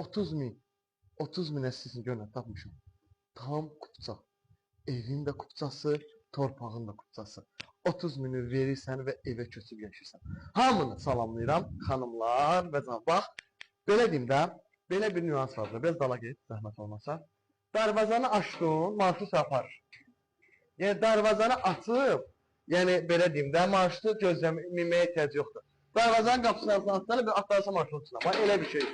30 min. 30 minə sizin görün tapmışam. Tam kupça. Evin də kupçası, torpağın da kupçası. 30 mini verirsən və evə köçüb yaşayırsan. Hamını salamlayıram, xanımlar və cənab. Bax, belə deyim də, belə bir nüans var. Biraz dala get, zəhmət olmasa. Darvazanı açdın, marşrut aparır. Yəni darvazanı açıb, yəni belə deyim də, marşrutu gözləməyə ehtiyac yoxdur. Darvazanın qapısını açsan, bir atlarsa marşrut içinə. Bax, elə bir şey.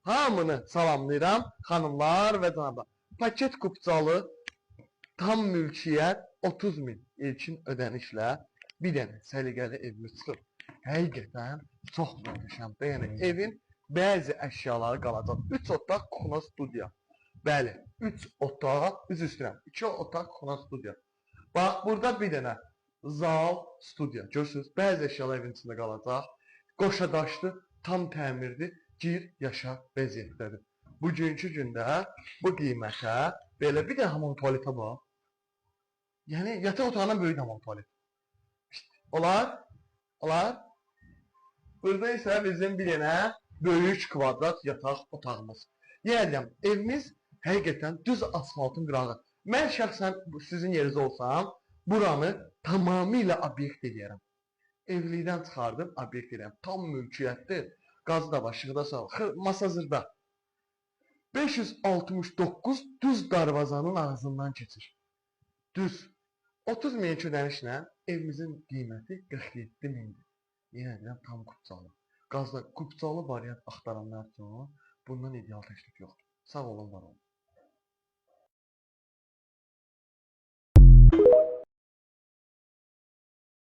Hamını salamlayıram, xanımlar və cənablar. Paket kupçalı tam mülkiyyət 30 min ilkin ödənişlə bir dənə səliqəli evimiz çıxır. Həqiqətən çox möhtəşəmdir. Yəni evin bəzi əşyaları qalacaq. 3 otaq kuxuna studiya. Bəli, 3 otaq, üzr istəyirəm. 2 otaq kuxuna studiya. Bax, burada bir dənə zal, studiya. Görürsünüz, bəzi əşyalar evin içində qalacaq. Qoşa daşlı, tam təmirli, gir, yaşa vəziyyətdədir. Bugünkü gündə bu qiymətə belə bir də hamam tualetə bax. Yəni yataq otağından böyük hamam tualet. Olar? Olar? Burada isə bizim bir dənə böyük kvadrat yataq otağımız. Yenə deyirəm, evimiz həqiqətən düz asfaltın qırağı. Mən şəxsən sizin yerinizdə olsam, buranı tamamilə obyekt eləyərəm. Evlikdən çıxardım, obyekt eləyərəm. Tam mülkiyyətdir. Qazı da var, işığı da sağ, Masazırda. 569 düz darvazanın ağzından keçir. Düz. 30 min ödənişlə evimizin qiyməti 47 mindir. Yenə deyirəm, tam kupçalı. Qazda kupçalı variant axtaranlar üçün bundan ideal təklif yoxdur. Sağ olun, var olun.